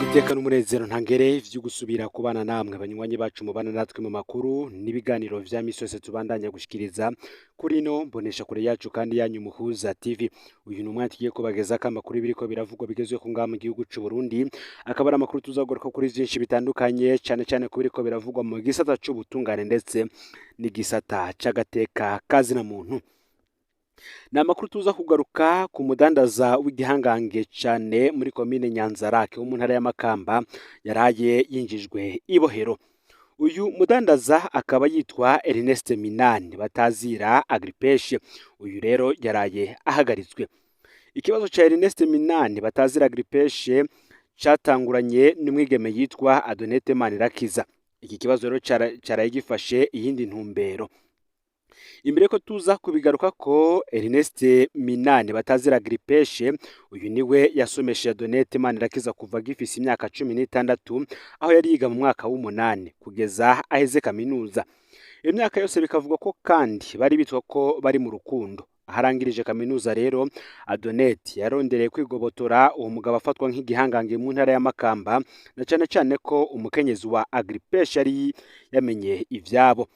Iteka n'umunezero ntangere vyo gusubira kubana namwe banywanyi bacu mubana natwe mu makuru n'ibiganiro vya misi yose tubandanya gushikiriza kuri ino mbonesha kure yacu kandi yanyu Muhuza TV. Uyu ni umwanya tugiye kubagezako amakuru biriko biravugwa bigezweho ngaha mu gihugu c'u Burundi, akaba ari amakuru tuzagaruka kuri vyinshi bitandukanye, cane cane ku biriko biravugwa mu gisata c'ubutungane ndetse n'igisata c'agateka kazina muntu. Ni amakuru tuza kugaruka ku mudandaza w'igihangange cane muri komine Nyanzarake wo mu ntara ya Makamba yaraye yinjijwe ibohero. Uyu mudandaza akaba yitwa Ernest Minani batazira Agripeshe. Uyu rero yaraye ahagaritswe. Ikibazo ca Ernest Minani batazira Agripeshe catanguranye n'umwigeme yitwa Adonete Manirakiza. Iki kibazo rero caraye gifashe iyindi ntumbero. Imbere ko tuza kubigaruka ko Ernest Minani batazira Agripeshe, uyu niwe yasomeshe Adonete Manirakiza kuva agifise imyaka 16, aho yari yiga mu mwaka w'8 kugeza aheze kaminuza. Iyo myaka yose bikavugwa ko kandi bari bitwa ko bari mu rukundo. Aharangirije kaminuza rero, Adonete yarondereye kwigobotora uwo mugabo afatwa nk'igihangange mu ntara ya Makamba, na cane cane ko umukenyezi wa Agripeshe yari yamenye ivyabo.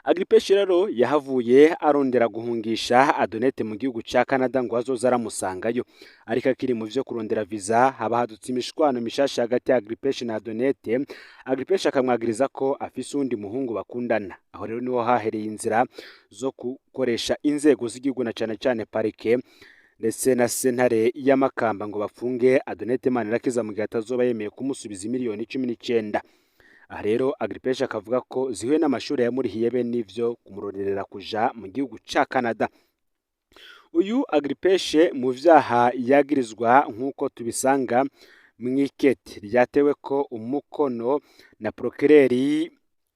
Agripeshe rero yahavuye arondera guhungisha Adonete mu gihugu ca Canada ngo azoze aramusangayo, ariko akiri mu vyo kurondera visa haba hadutse imishwano mishasha hagati ya Agripeshe na Adonete. Agripeshe akamwagiriza ko afise uwundi muhungu bakundana. Aho rero niho hahereye inzira zo gukoresha inzego z'igihugu na cane cane parike ndetse na sentare y'Amakamba ngo bafunge Adonete Manirakiza mu gihe atazoba yemeye kumusubiza miliyoni 19. Aha rero Agripeshe akavuga ko zihuye n'amashuri yamurihiye be n'ivyo kumuronderera kuja mu gihugu ca Canada. Uyu Agripeshe mu vyaha yagirizwa nk'uko tubisanga mw'ikete ryatewe ko umukono na procureur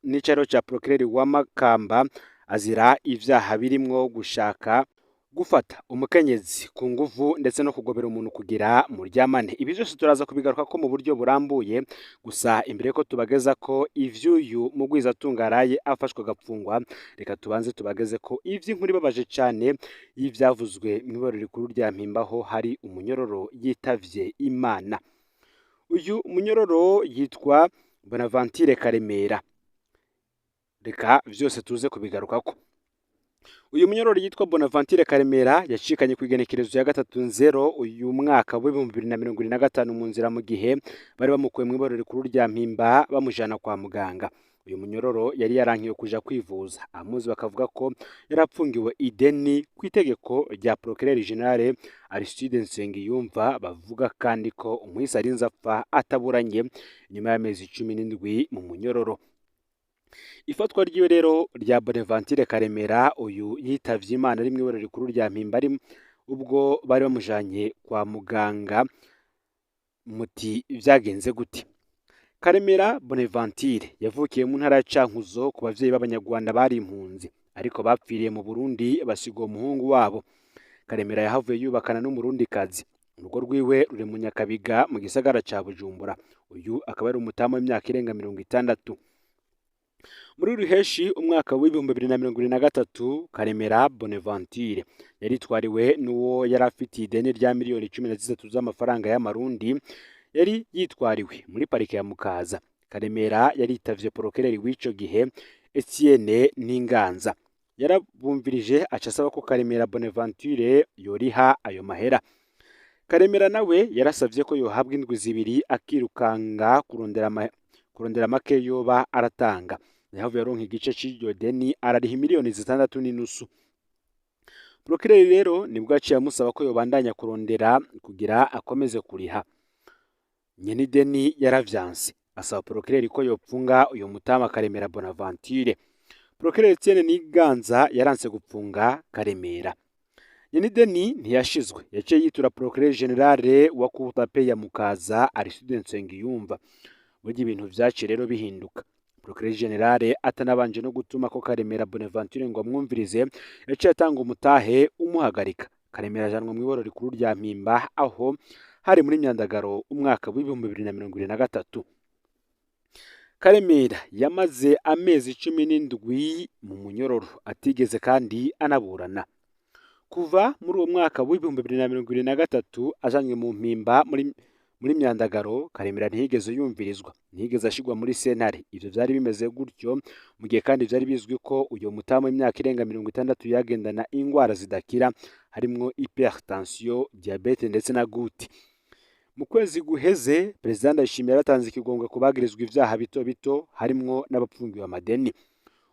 n'icaro ca procureur wa Makamba, azira ivyaha birimwo gushaka gufata umukenyezi ku nguvu ndetse no kugobera umuntu kugira muryamane. Ibi vyose turaza kubigaruka ko mu buryo burambuye, gusa imbere ko tubageza ko ivy'uyu mugwizatunga araye afashwe agapfungwa, reka tubanze tubageze ko ivy'inkuru ibabaje cane y'ivyavuzwe mw'ibarura rikuru rya Mpimba hari umunyororo yitavye Imana. Uyu munyororo yitwa Bonaventure Karemera. Reka vyose tuze kubigarukako. Uyu munyororo yitwa Bonaventure Karemera yacikanye ku igenekerezo ya 3-0 uyu mwaka w'2025 mu nzira mu gihe bari bamukuye mw'ibarura rikuru rya Mpimba bamujana kwa muganga. Uyu munyororo yari yarankiwe kuja kwivuza. Abamuzi bakavuga ko yarapfungiwe ideni ku itegeko rya Procureur General Aristide Nsengiyumva, bavuga kandi ko umuhisi arinze apfa ataburanye nyuma y'amezi 17 mu munyororo. Ifatwa ryiwe rero rya Bonaventure Karemera, uyu yitavye Imana ari mw'ibarura rikuru rya Mpimba ari ubwo bari bamujanye kwa muganga. Muti vyagenze gute? Karemera Bonaventure yavukiye mu ntara ya Cankuzo ku bavyeyi b'Abanyarwanda bari impunzi, ariko bapfiriye mu Burundi basiga umuhungu wabo. Karemera yahavuye yubakana n'umurundikazi. Urugo rwiwe ruri mu Nyakabiga mu gisagara ca Bujumbura. Uyu akaba ari umutamu w'imyaka irenga 60. Muri ruheshi umwaka w'2023 Karemera Bonaventure yaritwariwe n'uwo yari afitiye ideni rya miliyoni 13 z'amafaranga y'amarundi, yari yitwariwe muri parike ya Mukaza. Karemera yaritavye procureur w'ico gihe Etienne Ninganza, yarabumvirije aca asaba ko Karemera Bonaventure yoriha ayo mahera. Karemera nawe yarasavye ko yohabwa indwi 2 akirukanga kurondera make yoba aratanga. Yahavuye aronka igice c'iryo deni arariha miliyoni 6.5. Procureur rero nibwo yaciye amusaba ko yobandanya kurondera kugira akomeze kuriha. Nyene ideni yaravyanse, asaba procureur ko yopfunga uyu mutama Karemera Bonaventure. Procureur Etienne Niganza yaranse gupfunga Karemera. Nyene ideni ntiyashizwe, yaciye yitura Procureur General wa Cour d'appel ya Mukaza Aristide Nsengiyumva. Burya ibintu vyaciye rero bihinduka. Procureur General atanabanje no gutuma ko Karemera Bonaventure ngo amwumvirize, yaciye atanga umutahe umuhagarika. Karemera ajanwa mw'iborero rikuru rya Mpimba aho hari muri Myandagaro umwaka w'2023. Karemera yamaze amezi 17 mu munyororo atigeze kandi anaburana. Kuva muri uwo mwaka w'2023 ajanywe mu Mpimba muri Muri Myandagaro, Karemera ntiyigeze yumvirizwa, ntiyigeze ashigwa muri sentare. Ivyo vyari bimeze gutyo mu gihe kandi vyari bizwi ko uyo mutamu w'imyaka irenga 60 yagendana ingwara zidakira, harimwo hypertension, diabète ndetse na goutte. Mu kwezi guheze, Perezida Ndayishimiye yaratanze ikigongwe ku bagirizwa ivyaha bito bito, harimwo n'abapfungiwe amadeni.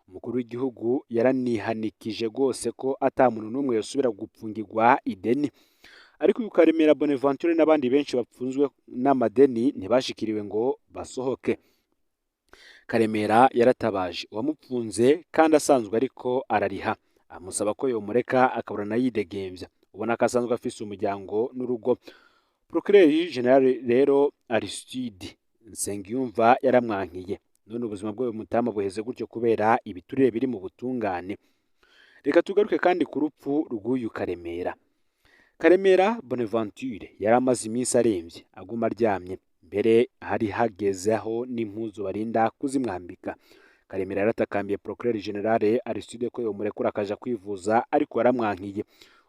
Umukuru w'igihugu yaranihanikije rwose ko ata muntu n'umwe yosubira gupfungirwa ideni. Ariko uyu Karemera Bonaventure n'abandi benshi bapfunzwe n'amadeni ntibashikiriwe ngo basohoke. Karemera yaratabaje uwamupfunze kandi asanzwe ariko arariha, amusaba ko yomureka akaburana yidegemvya, ubona ko asanzwe afise umuryango n'urugo. Procureur General rero Aristide Nsengiyumva yaramwankiye. None ubuzima bw'uyu mutama buheze gutyo kubera ibiturire biri mu butungane. Reka tugaruke kandi ku rupfu rw'uyu Karemera. Karemera Bonaventure yari amaze iminsi aremvye, aguma aryamye, mbere hari hageze aho n'impuzu barinda kuzimwambika. Karemera yaratakambiye Procureur General Aristide ko yomurekura akaja kwivuza, ariko yaramwankiye.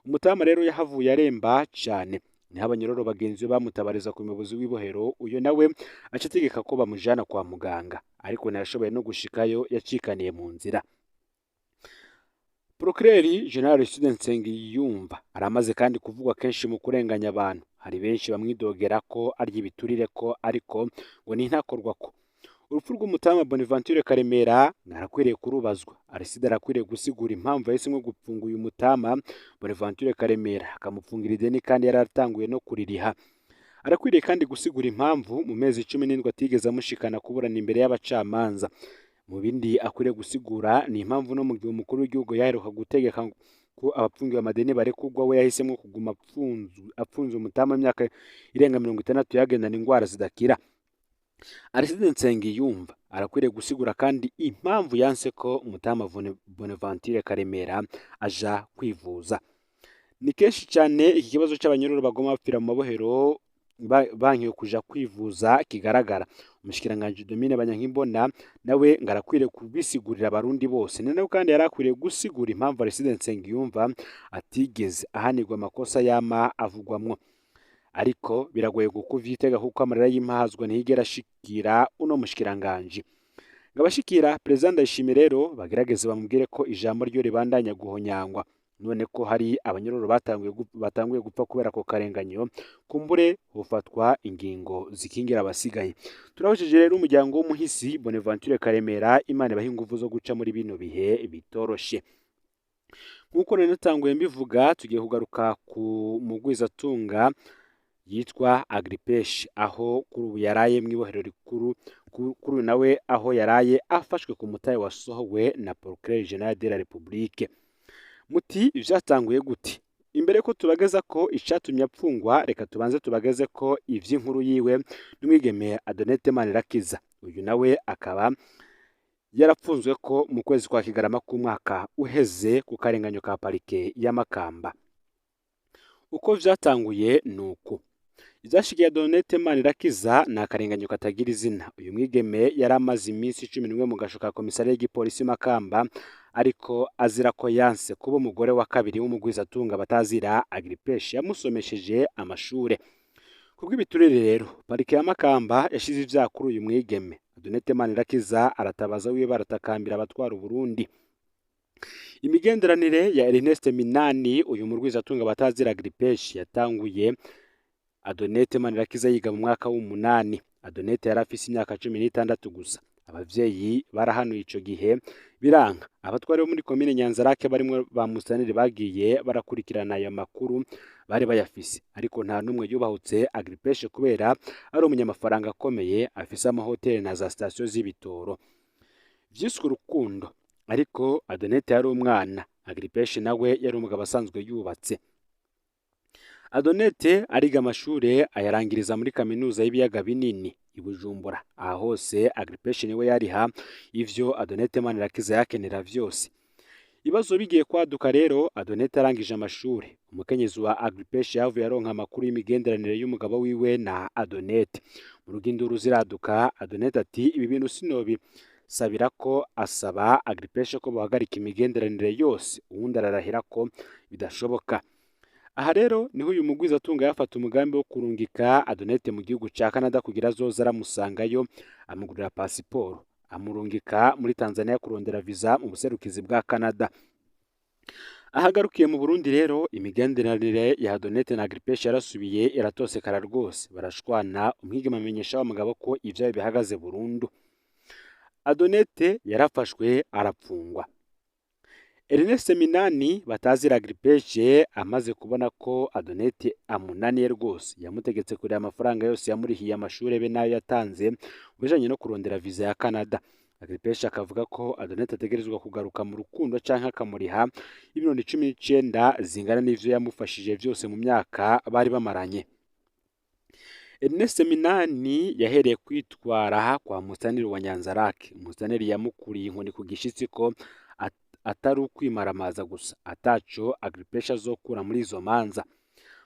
Umutama rero yahavuye aremba cane. Niho abanyororo bagenzi be bamutabariza ku muyobozi w'ibohero, uyo nawe aca ategeka ko bamujana kwa muganga, ariko ntiyashoboye no gushikayo, yacikaniye mu nzira. Procureur General Aristide Nsengiyumva aramaze kandi kuvugwa kenshi mu kurenganya abantu. Hari benshi bamwidogera ko arya ibiturire ko ariko ngo ni ntakorwako. Urupfu rw'umutama Bonaventure Karemera narakwiriye kurubazwa. Aristide arakwiriye gusigura impamvu yahisemwo gupfunga uyu mutama Bonaventure Karemera, akamupfungira ideni kandi yaratanguye no kuririha. Arakwiriye kandi gusigura impamvu mu mezi 17 atigeze amushikana kuburana imbere y'abacamanza. Mu bindi akwiriye gusigura ni impamvu no mu gihe umukuru w'igihugu yaheruka gutegeka ko abapfungiwe amadeni barekurwa, we yahisemwo kuguma apfunze umutama w'imyaka irenga 60 yagendana ingwara zidakira. Aristide Nsengiyumva arakwiriye gusigura kandi impamvu yanse ko umutama Bonaventure Karemera aja kwivuza. Ni kenshi cyane iki kibazo c'abanyororo bagoma bapfira mu mabohero bankiwe kuja kwivuza kigaragara. Umushikiranganji Domine Banyankimbona nawe ngo arakwiriye kubisigurira abarundi bose. Ni nawe kandi yarakwiriye gusigura impamvu Aristide Nsengiyumva atigeze ahanirwa amakosa yama avugwamwo. Ariko biragoye kuvyitega kuko amarira y'impahazwa ntiyigera ashikira uno mushikiranganji. Ngo abashikira Perezida Ndayishimiye rero bagerageze bamubwire ko ijambo ryo ribandanya guhonyangwa. None ko hari abanyororo batanguye gupfa kubera ako karenganyo, kumbure hofatwa ingingo zikingira abasigaye. Turabujije rero umuryango w'umuhisi Bonaventure Karemera, Imana ibahe inguvu zo guca muri bino bihe bitoroshe. Nk'uko nari natanguye mbivuga, tugiye kugaruka ku mugwizatunga yitwa Agripesh, aho kuri ubu yaraye mw'ibohero rikuru, kuri uyu nawe aho yaraye afashwe ku mutahe wasohowe na Procureur General de la République. Muti vyatanguye gute? Imbere ko tubageza ko icatumye apfungwa, reka tubanze tubageze ko ivy'inkuru yiwe n'umwigeme Adonete Manirakiza. Uyu nawe akaba yarapfunzwe ko mu kwezi kwa Kigarama k'umwaka uheze ku karenganyo ka parike ya Makamba. Uko vyatanguye nuku. Ivyashikiye Adonete Manirakiza ni akarenganyo katagira izina. Uyu mwigeme yari amaze iminsi 11 mu gasho ka komisariya y'igipolisi Makamba, ariko azira ko yanse kuba umugore wa kabiri w'umugwizatunga batazira Agripesh yamusomesheje amashure. Kubw'ibiturire rero, parike ya Makamba yashize ivyaha kuri uyu mwigeme. Adonete Manirakiza aratabaza wiwe baratakambira abatwara Uburundi. Imigenderanire ya Ernest Minani, uyu murwizatunga batazira Agripesh, yatanguye Adonete Manirakiza yiga mu mwaka w'umunani. Adonete yari afise imyaka 16 gusa. Abavyeyi barahanuye ico gihe biranga. Abatwari bo muri komine Nyanzarake barimwo ba Musanire bagiye barakurikirana ayo makuru bari bayafise, ariko nta numwe yubahutse Agripesh kubera ari umunyamafaranga akomeye, afise amahoteli na za sitasiyo z'ibitoro. Vyiswe urukundo, ariko Adonete yari umwana, Agripesh nawe yari umugabo asanzwe yubatse. Adonete ariga amashure ayarangiriza muri kaminuza y'ibiyaga binini i Bujumbura. Aha hose Agripesh niwe yariha ivyo Adonete Manirakiza yakenera vyose. Ibibazo bigiye kwaduka rero, Adonete arangije amashure. Umukenyezi wa Agripesh yavuye aronka amakuru y'imigenderanire y'umugabo wiwe na Adonete. Mu rugo induru ziraduka, Adonete ati ibi bintu sinobi sabira ko asaba Agripesh ko bahagarika imigenderanire yose, uwundi ararahira ko bidashoboka. Aha rero niho uyu mugwizatunga yafata umugambi wo kurungika Adonete mu gihugu ca Canada kugira azoze aramusangayo, amugurira pasiporo, amurungika muri Tanzania kurondera visa mu buserukizi bwa Canada. Ahagarukiye mu Burundi rero, imigenderanire ya Adonete na Agripeshe yarasubiye iratosekara rwose, barashwana. Umwigeme amenyesha wa mugabo ko ivyayo bihagaze burundu. Adonete yarafashwe arapfungwa. Ernest Minani batazira Agripeshe amaze kubona ko Adonete amunaniye rwose, yamutegetse kuriha amafaranga yose yamurihiye amashure be nayo yatanze mu bijanye no kurondera visa ya Canada. Agripeshe akavuga ko Adonete ategerezwa kugaruka mu rukundo canke akamuriha 19 miliyoni zingana n'ivyo yamufashije vyose mu myaka bari bamaranye. Ernest Minani yahereye kwitwara kwa Musaneri wa Nyanzarake. Musaneri yamukuriye inkoni ku gishitsi ko atari ukwimaramaza gusa, ataco Agripeshe azokura muri izo manza.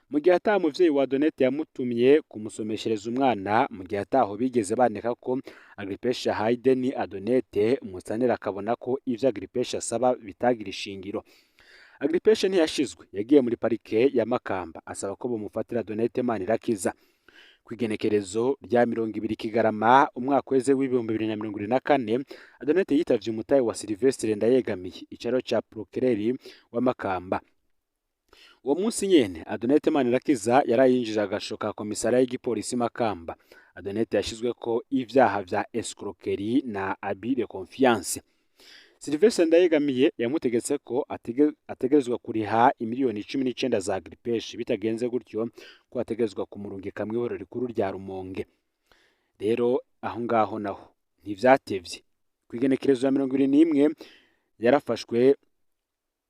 Mu gihe ata muvyeyi wa Adonete yamutumye kumusomeshereza umwana, mu gihe ataho bigeze bandika ko Agripeshe ahaye ideni Adonete, Musaneri akabona ko ivyo Agripeshe asaba bitagira ishingiro. Agripeshe ntiyashizwe, yagiye muri parike ya Makamba asaba ko bomufatira Adonete Manirakiza. Kw'igenekerezo rya 20 Kigarama umwaka weze w'2024, Adonete yitavye umutahe wa Sylvestre Ndayegamiye, icaro ca Procureur wa Makamba. Uwo munsi nyene Adonete Manirakiza yarayinjije agasho ka komisariya y'igipolisi Makamba. Adonete yashizweko ivyaha vya escroquerie na abus de confiance. Sylvestre Ndayegamiye yamutegetse ko ategerezwa kuriha 19 miliyoni za Agripeshe, bitagenze gutyo ko ategerezwa kumurungika mw'ihorero rikuru rya Rumonge. Rero aho ngaho naho ntivyatevye. Kw'igenekerezo ya 21 yarafashwe,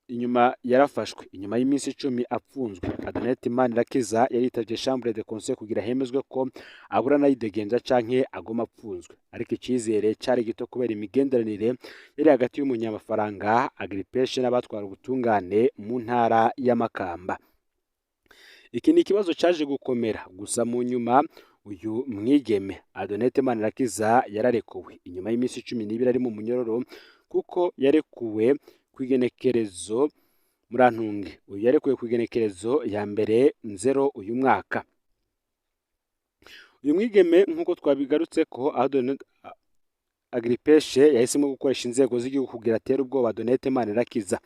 inyuma yarafashwe inyuma y'iminsi 10 apfunzwe. Adonete Manirakiza yaritavye chambre de conseil kugira hemezwe ko aburana yidegemvya canke agoma apfunzwe, ariko icizere cari gito kubera imigenderanire yari hagati y'umunyamafaranga Agripeshe n'abatwara ubutungane mu ntara ya Makamba. Iki ni ikibazo caje gukomera gusa mu nyuma. Uyu mwigeme Adonete Manirakiza yararekuwe inyuma y'iminsi 12 ari mu munyororo, kuko yarekuwe kw'igenekerezo, murantunge, uyu yarekuwe kw'igenekerezo ya 1 Nzero uyu mwaka. Uyu mwigeme, nk'uko twabigarutse ko Agripeshe yahisemo gukoresha inzego z'igihugu kugira atere ubwoba Adonete Manirakiza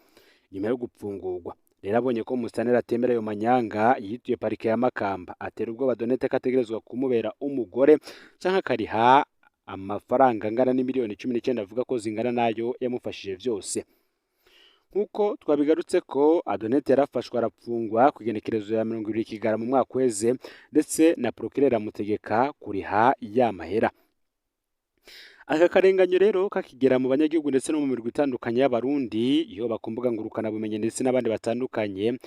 nyuma yo gupfungurwa. Rero abonye ko Musaneri atemera ayo manyanga, yituye parike ya Makamba atera ubwoba Adonete ko ategerezwa kumubera umugore canke akariha amafaranga angana n'19 miliyoni avuga ko zingana nayo yamufashije vyose. Nk'uko twabigarutse ko Adonete yarafashwe arapfungwa ku igenekerezo ya 20 Kigarama mu mwaka uheze, ndetse na procureur amutegeka kuriha ya mahera. Aka karenganyo rero kakigera mu banyagihugu ndetse no mu mirwi itandukanye y'Abarundi, yoba ku mbuga ngurukanabumenyi ndetse n'abandi batandukanye,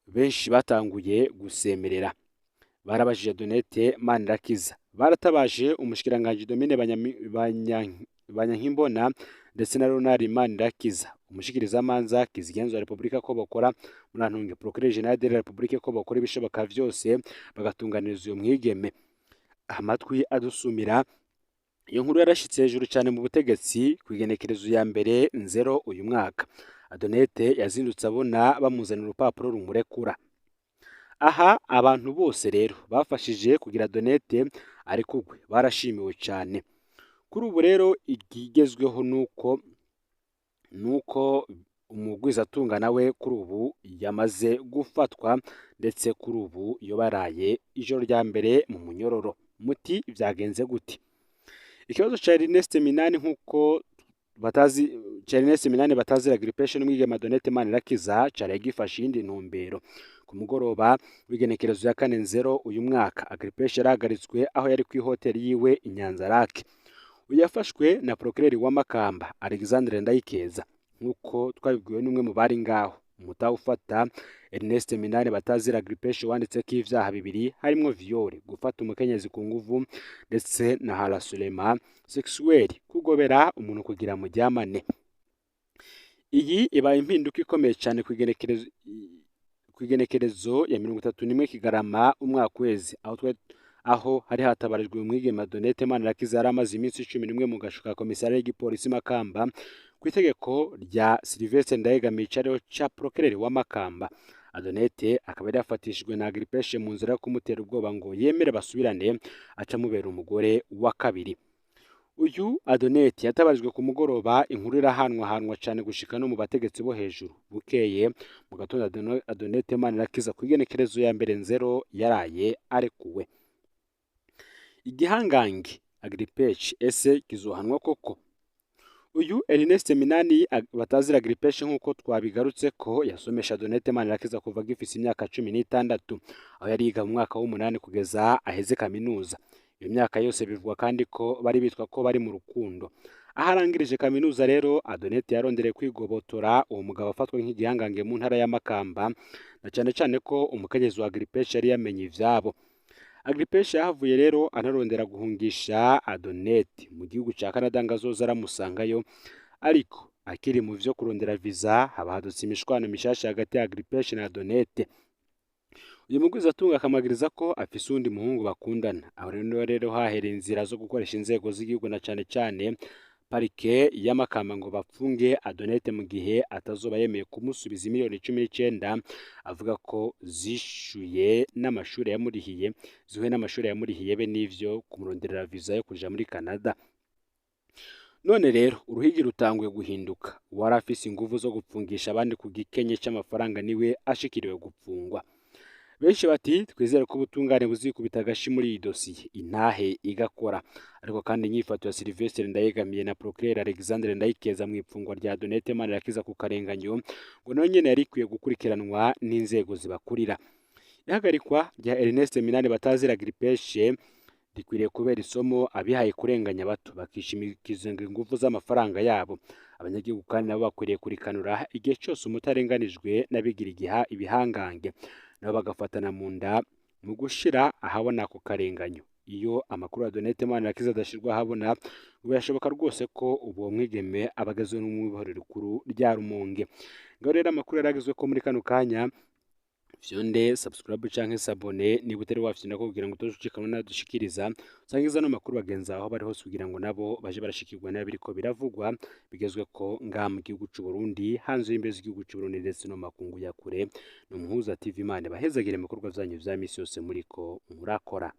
benshi batanguye gusemerera. Barabajije Donete Manirakiza, baratabaje umushikiranganji Domine Banyankimbona ndetse na Ronald Manirakiza, umushikirizamanza kizigenza wa Repubulika, ko bakora, murantunge, Procureur Général de la République, ko bakora ibishoboka vyose bagatunganiriza uyu mwigeme. Amatwi adusumira, iyo nkuru yarashitse hejuru cyane mu butegetsi. Ku igenekerezo ya 1 Nzero uyu mwaka, Adonete yazindutse abona bamuzanira urupapuro rumurekura. Aha abantu bose rero bafashije kugira Donete arekugwe barashimiwe cyane. Kuri ubu rero igigezweho nuko umugwizatunga nawe kuri ubu yamaze gufatwa, ndetse kuri ubu yobaraye ijoro rya mbere mu munyororo. Muti byagenze gute? Ikibazo ca Ernest Minani, nkuko batazi, ca Ernest Minani batazira Agripeshe n'umwigeme Donete Manirakiza cari gifashe iyindi ntumbero. Ku mugoroba w'igenekerezo ya 4 Nzero uyu mwaka, Agripeshe yarahagaritswe aho yari ku hoteli yiwe i Nyanza-Lac. Uyu yafashwe na procureur wa Makamba Alexandre Ndayikeza, nkuko twabibwiwe n'umwe mu bari ngaho. Umutahe ufata Ernest Minani batazira Agripeshe wanditse ko ivyaha bibiri harimwo viol, gufata umukenyezi ku nguvu, ndetse na harcèlement sexuel, kugobera umuntu kugira muryamane. Iyi ibaye impinduka ikomeye cyane. Ku igenekerezo ya 31 Kigarama umwaka uheze, aho hari hatabarijwe umwigeme Donete Manirakiza yari amaze iminsi 11 mu gasho ka komisariya y'igipolisi Makamba ku itegeko rya Sylvestre Ndayegamiye, icariho ca procureur wa Makamba. Adonete akaba yari yafatishijwe na Agripeshe mu nzira yo kumutera ubwoba ngo yemere basubirane, aca amubera umugore wa kabiri. Uyu Adonete yatabarijwe ku mugoroba, inkuru irahanwahanwa cane gushika no mu bategetsi bo hejuru. Bukeye mu gatondo Adonete Manirakiza ku igenekerezo ya mbere nzero yaraye arekuwe. Igihangange Agripeshe ese kizohanwa koko? Uyu Ernest Minani batazira Agripeshe nk'uko twabigarutse ko yasomesha Adonete Manirakiza kuva agifise imyaka 16, aho yari yiga mu mwaka w'8 kugeza aheze kaminuza. Iyo myaka yose bivugwa kandi ko bari bitwa ko bari mu rukundo. Aho arangirije kaminuza rero, Adonete yarondereye kwigobotora uwo mugabo afatwa nk'igihangange mu ntara ya Makamba, na cane cane ko umukenyezi wa Agripeshe yari yamenye ivyabo. Agripeshe yahavuye rero anarondera guhungisha Adonete mu gihugu ca Canada ngo azoze aramusangayo, ariko akiri mu vyo kurondera visa haba hadutse imishwano mishasha hagati ya Agripeshe na Adonete. Uyu mugwizatunga akamwagiriza ko afise uwundi muhungu bakundana. Aho rero hahereye inzira zo gukoresha inzego z'igihugu na cane cane parike y'Amakamba ngo bapfunge Adonete mu gihe atazoba yemeye kumusubiza miliyoni 19 avuga ko zishuye n'amashuri yamurihiye, zihuye n'amashuri yamurihiye be n'ivyo kumuronderera visa yo kuja muri Canada. None rero uruhigi rutanguye guhinduka. Uwari afise inguvu zo gupfungisha abandi ku gikenye c'amafaranga niwe ashikiriwe gupfungwa. Benshi bati twizere ko ubutungane buzikubita agashi muri iyi dosiye, intahe igakora. Ariko kandi inyifato ya Sylvestre Ndayegamiye na Procureur Alexandre Ndayikeza mu ipfungwa rya Adonete Manirakiza ku karenganyo ngo nayo nyene yari ikwiye gukurikiranwa n'inzego zibakurira. Ihagarikwa rya Ernest Minani batazira Agripeshe rikwiriye kubera isomo abihaye kurenganya bato bakishimikiza inguvu z'amafaranga yabo. Abanyagihugu kandi nabo bakwiriye kurikanura igihe cyose umutarenganijwe n'abigira igiha ibihangange, nabo bagafatana mu nda mu gushira ahabona ako karenganyo. Iyo amakuru ya Adonete Manirakiza adashirwa ahabona, birashoboka rwose ko uwo mwigeme aba agezwe n'umwibohero rikuru rya Rumonge. Ngaho rero amakuru yaragezwe ko muri kano kanya, fyonde subscribe canke s'abonner niba utari wafyonda kugira ngo utozucikanwa nadushikiriza, usangiza no makuru bagenzi aho bari hose kugira ngo nabo baje barashikirwa nayo biriko biravugwa bigezwe ko ngaha mu gihugu c'u Burundi, hanze y'imbibe z'igihugu c'u Burundi ndetse no makungu ya kure. No Muhuza TV, Imana ibahezagire mu bikorwa vyanyu vya misi yose muriko murakora.